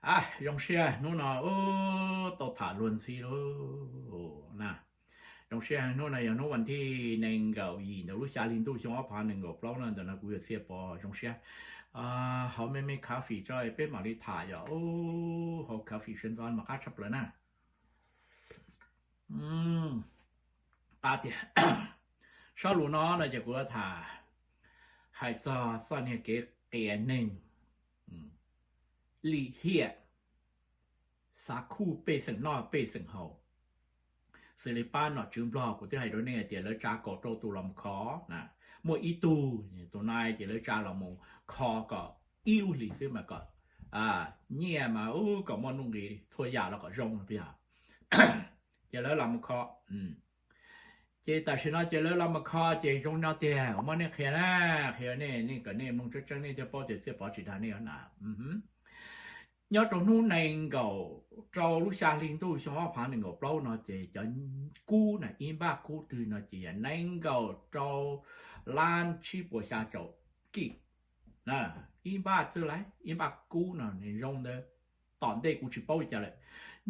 Zoo siab hnub no tau tham luag ntxhi lauj na. Zoo siab hnub no yog hnub vas thib nees nkaum yim ntawm lub xya hli ntuj xyoo ob phav nees nkaum plaub no, ntawm no kuv yog Txhiaj Pov. Zoo siab haus me me coffee tso peb mam li tham yom. Haus coffee sawv ntxov mas qab tshaj plaws na. Qab tiag. Sab lus no no ces kuv tham hais txog txoj niag kev qias neeg, lim hiam, xav khuj pej xeem noj pej xeem haus. Xws li pab nom tswv Nplog kuv twb hais rau nej tias lawv tsa kaum rau tus los mus kho na, muaj ib tug, tus nai ces lawv tsa los mus kho kom ib lub hlis xwb mas kom nyiaj mas kom muaj nuj nqis txhua yam los kom zoo no peb yog. Ces lawv los mus kho. Ces tam sim no ces lawv los mus kho ces zoo no tiag, kuv muab nej qhia na, qhia nej, nej kom nej mloog tseeb tseeb nej thiaj paub tias Txhiaj Pov tsis dag nej na. Nyob rau hnub nees nkaum rau lub xya hli ntuj xyoo ob phav nees nkaum plaub no ces cov kub na, ib npaj kub twg no ces yog nees nkaum rau lab tsib puas xya caum kij. Ib npaj xwb lauj, ib npaj kub no zoo ntawd, tom ntej kuv tsis paub li cas lawm.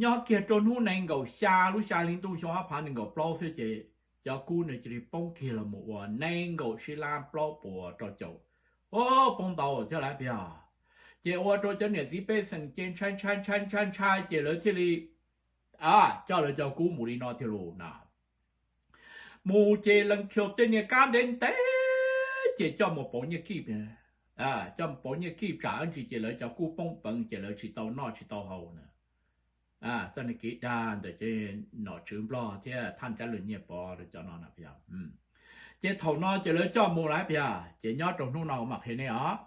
Nyob kiag rau hnub nees nkaum xya lub xya hli ntuj xyoo ob phav nees nkaum plaub xwb ces cov kub no cia li poob kiag los mus ua nees nkaum tsib lab plaub puas rau caum. Poob ntau thiab lauj peb yog. Ces ua rau cov niam txiv pej xeem ces ntshai ntshai ntshai ntshai ntshai ces lawv thiaj li coj lawv cov kub mus li no tiag lauj na. Mus ces lees khiaus tej niag kab ntev ntev ces coj mus pauv nyiaj kij, coj mus pauv nyiaj kij tsam ntsis ces lawv cov kub poob peev ces lawv tsis tau noj tsis tau haus na. Txoj niag kev dag ntawm ces nom tswv Nplog thiab thaj Cab Lwm Nyiaj Pov lawv cov no na peb yog. Ces thaum no ces lawv coj mus lauj peb yog, ces nyob rau hnub no kuv mam qhia nej os,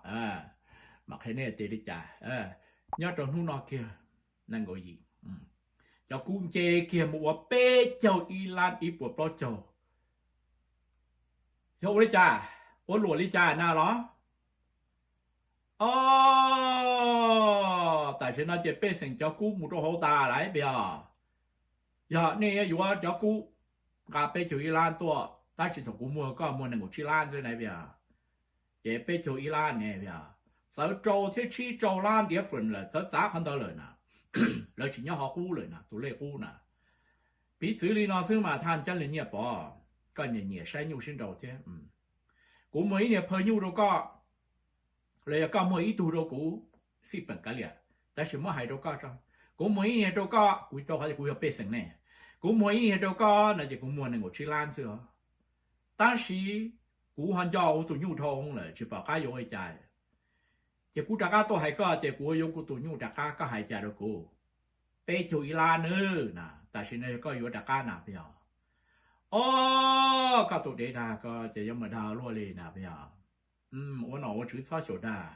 mam qhia nej tias li cas. Nyob rau hnub no kiag, nees nkaum yim, cov kub nce kiag mus ua peb caug ib lab ib puas plaub caug. Yog ua li cas? Ua luam li cas na los? Os, tam sim no ces pej xeem cov kub mus rau hauv tas lawm peb yog. Yog nej yuav yuav cov kub, nqa peb caug ib lab tuaj, tab sis thaum kuv muag koj muag nees nkaum tsib lab xwb na peb yog. Ces peb caug ib lab ne peb yog, txawv rau thiab tsib rau lab different lawm, txawv txav qhov ntawd lawm na. Lawv tsis nyob hauv qub lawm na, tus lej qub na. Piv txwv li no xwb mas thaj Cab Lwm Nyiaj Pov, koj nyiam nyiam saib nyuj sib nraus thiab. Kuv muag ib niag phaw nyuj rau koj, los yog koj muag ib tug rau kuv, xij peem kav liam, tab sis muab hais rau koj tso. Kuv muag ib niag rau koj, kuv rau qhov tias kuv yog pej xeem ne, kuv muag ib niag rau koj no ces kuv muag nees nkaum tsib lab xwb os. Tab sis kuv ho nco kuv tus nyuj dhau lawm, tsis pom qab yuav ua li cas. Ces kuv rov qab tuaj hais koj tias kuv yuav kuv tus nyuj rov qab, koj hais cas rau kuv? Peb caug ib lab nawb na, tam sim no yog koj yuav rov qab na peb yog. Os, koj tus dev dag ko ces yuav mus dag luaj li na peb yog. Ua nom ua tswv txhob xyaum dag.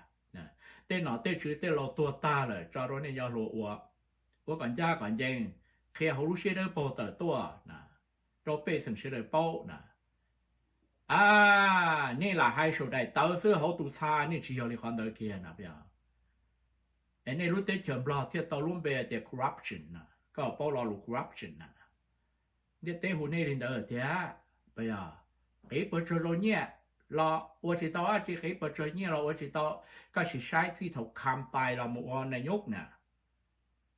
Tej nom tej tswv tej laus tuag tag lawm tso rau nej cov hluas ua, ua kom ncaj kom ncees, qhia hauv lub siab dawb paug tawm tuaj rau pej xeem sawv daws paub na. A, nej lam hais saum daim tawv xwb, hauv tus txha nej tsis yog li qhov ntawd kiag na peb yog. Es nej lub teb chaws Nplog thiaj tau lub npe tias corruption na, koj paub lo lus corruption na. Ntiaj teb hu nej li ntawd tiag. Peb yog, qiv pawg tsawg zoo nyiaj los ua tsis tau dab tsi, qiv pawg tsawg nyiaj los ua tsis tau. Koj sim saib txij thaum Kham Tais los mus ua nais nyuj na,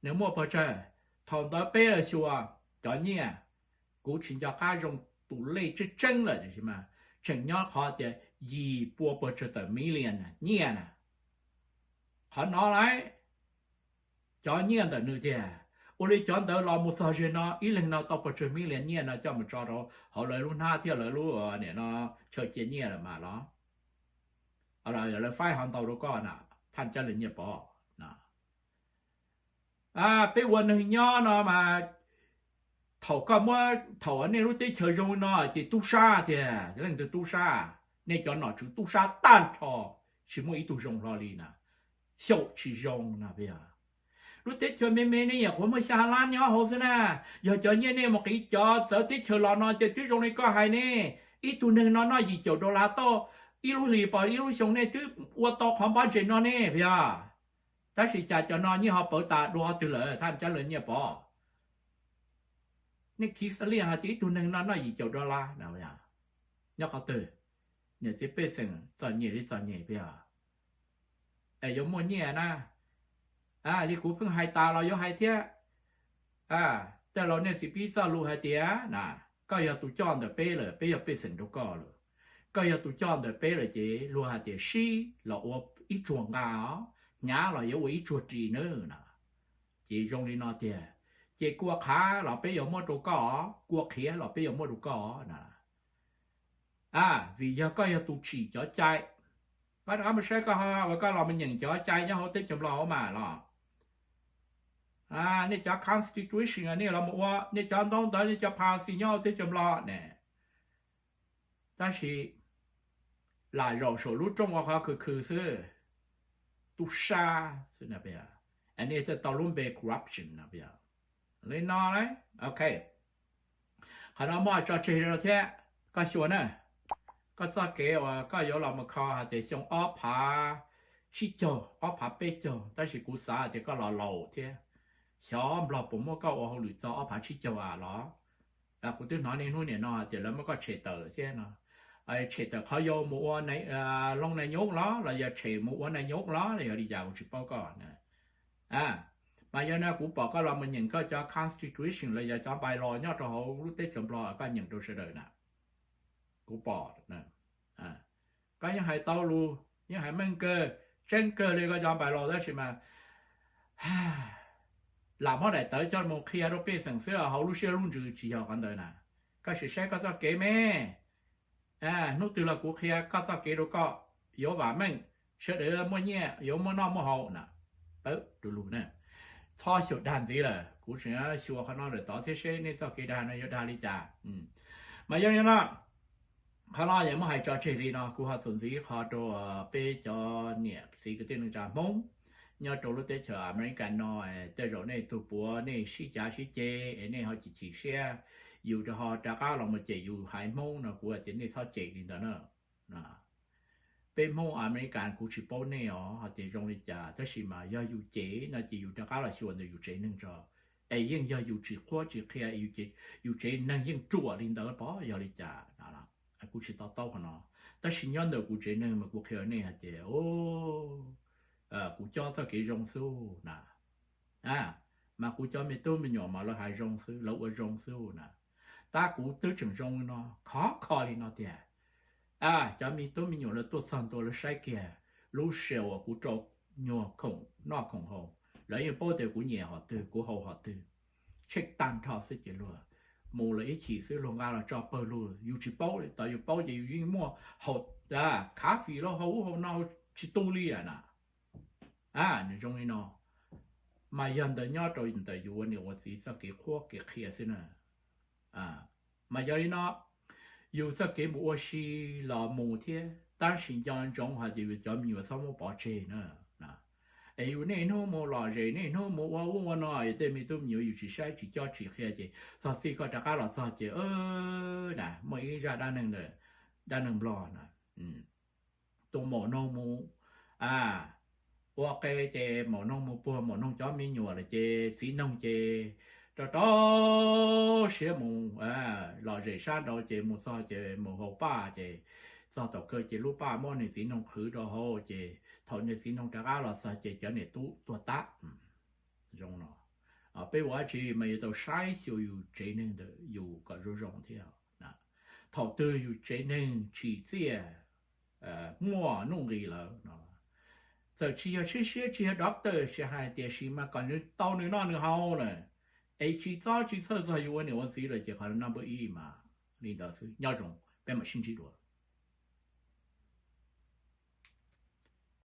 nws muaj pawg tsawg? Thaum ntawd peb xyuas cov nyiaj, kuv tsis nco qab zoo tus lej tseeb tseeb lawm tiam sis mas tseem nyob qhov tias yim pua pawg tsawg tawm million nyiaj na. Qhov no lauj, cov nyiaj ntawm nws tiag. Ua li cov ntawd los mus txog ze no ib leeg no tau pawg tsawg million nyiaj no coj mus tso rau hauv lawv lub hnab thiab lawv lub niam no chaw cia nyiaj lawm mas los, lawv faib ho ntau rau koj na, thaj Cab Lwm Nyiaj Pov. Peb ua neeg nyob no mas thaum koj muab, thaum nej lub teb chaws zoo no ces tub sab tiag, leej twg tub sab? Nej cov nom tswv tub sab tag nrho, tsis muaj ib tug zoo hlo li na. Xyaum tsis zoo na peb yog. Lub teb chaws me me nej nyuam qhuav muaj xya lab nyob hauv xwb na. Yog cov nyiaj nej mus qiv cov txawv teb chaws los no ces twb zoo li koj hais ne, ib tug neeg no noj yim caum dollar tauj, ib lub hlis pom ib lub xyoo nej twb ua tau qhov npab ntses no ne peb yog. Tab sis cas cov no nyiaj ho pawv tas dua qhov twg lawm thaj Cab Lwm Nyiaj Pov? Nej khi xa liaj hais tias ib tug neeg no noj yim caum dollar na, nyob qhov twg? Niam txiv pej xeem txom nyem li txom nyem peb yog. Es yuav muaj nyiaj na, Li kuv pheej hais tas los yuav hais thiab. Tej laus nej txiv pib txoj lus hais tias na, koj yog tus coj ntawm peb lawm, peb yog pej xeem rau koj lawm. Koj yog tus coj ntawm peb lawm ces luag hais tias sib los ua ib tsuag nqa os, hnyav los yuav ua ib tsuag ris nawb na. Ces zoo li no tiag, ces kua qhav los peb yuav muab rau koj, kua qhiav los peb yuav muab rau koj na. Vim yog koj yog tus tsim cov cai. Koj rov qab mus saib koj, uas koj los mus nyeem cov cai nyob hauv teb chaws Nplog hauv mas los, nej cov constitution nej los mus ua, nej cov ntaub ntawv, nej cov policy nyob hauv teb chaws Nplog ne. Tab sis lam zaum saum lub rooj ua qhov khwv khwv xwb, tub sab xwb, nej thiaj tau lub npe corruption no. Li no, ok, qhov no muab tso tseg rau thiab. Koj xyuas na, koj txoj kev uas koj yuav los mus kho hais tias xyoo ob phav tsib caug, ob phav peb caug, tab sis kuv xav hais tias koj los laus thiab. Xyov Nplog puas muab koj ua hauj lwm txog ob phav tsib caug a los? Kuv twb hnov niaj hnub niam no hais tias lawv muab koj tshem tawm thiab no. Tshem tawm qhov yau mus ua loo nai nyob los los yog tshem mus ua nai nyob los los yog li cas kuv tsis paub koj. Mas yog no kuv pom koj los mus nyeem koj cov constitution los yog cov bylaw nyob rau hauv lub teb chaws Nplog koj nyeem rau sawv daws na, kuv pom koj yeej hais tau lus, yeej hais meej kawg, tseeb kawg li koj cov bylaw, tab sis mas lam muab daim tawv coj mus qhia rau pej xeem xwb, hauv lub siab lub ntsws tsis yog qhov ntawd na. Koj sim saib koj txoj kev me, hnub twg los kuv qhia koj txoj kev rau koj, yuav vam meej, sawv daws muaj nyiaj yuav muaj noj muaj haus na. Pawg du lug na, txhob xyaum dag ntxiv lawm, kuv tseem xyuas qhov no lawm tod thiab seb nej txoj kev dag no yuav dag li cas. Mas yog li no, qhov no yog muab hais tso tseg li no, kuv ho txuas ntxiv qhov rau peb cov niam txiv kwv tij neej tsa Hmoob nyob rau lub teb chaws America no, tej zaum nej tug puav nej sib cav sib ceg es nej ho chim chim siab, yus ho rov qab los mus cem yus haiv Hmoob no, kuv hais tias nej txhob cem li ntawd na. Peb Hmoob America kuv tsis paub nej os hais tias zoo li cas, tab sis mas yog yus cem no ces yus rov qab los xyuas ntawm yus tsev neeg tso, es yeej yog yus tsis qhuab tsis qhia, yus tsev neeg yeej ruam li ntawd pov yog li cas. Kuv tsis to taub qhov no, tab sis nyob ntawm kuv tsev neeg mas kuv qhia nej hais tias kuv cob txoj kev zoo xwb na. Mas kuv cov me tub me nyuam mas lawv hais zoo xwb, lawv ua zoo xwb na. Tab kuv twb tseem zoo li no, khov kho li no tiag. Cov me tub me nyuam lawv tuaj txog ntua lawv saib kiag lub sij hawm uas kuv rau nyuag khoom noj khoom haus, lawv yeej paub tias kuv nyiam hom twg, kuv haus hom twg. Tsheej tag nrho xwb ces luag mus lawv ib chim xwb luag nqa los tso pawg lug, yus tsis paub li. Thaum yus paub ces yus yeej muaj haus, khav fim los haus ub haus no tsis tu li na. Nws zoo li no, mas yog ntawd nyob rau ntawm yus ua niam ua txiv txoj kev qhuab kev qhia xwb na. Mas yog li no, yus txoj kev mus ua si los mus thiab, tab sis nco ntsoov hais tias yus cov me nyuam txhob muab pov tseg na. Es yus niaj hnub mus lom zem, niaj hnub mus ua ub ua no, yog tej me tub me nyuam yus tsis saib tsis cob tsis qhia ces txog txij koj rov qab los txog ces na, muaj ib zaj dab neeg, dab neeg Nplog na, tus maum noog mus ua qe ces maum noog mus puag maum noog cov me nyuam lawm ces txiv noog ces rau rau siab mus lom zem sab nraud ces mus txog ces mus haus paj ces txog tom kawg ces lub paj muab nws txiv noog qhwv rau hauv ces thaum nws txiv noog rov qab los txog ces cov niam tub tuag tag. Zoo no, peb ua dab tsi mas yuav tau saib xyuas yus tsev neeg ntawm yus kom zoo zoo thiab. Thaum twg yus tsev neeg tsim txiaj, muaj nuj nqis lawm no, txawm tsis yog tshib siab tsis yog doctor tsis hais tiam sis mas kom nws tau nws noj nws haus lawm, es tsis txob tsis txhawj txog yus ua niam ua txiv lawm ces qhov no npawb ib mas li ntawd xwb. Nyob zoo, peb mam sib ntsib dua.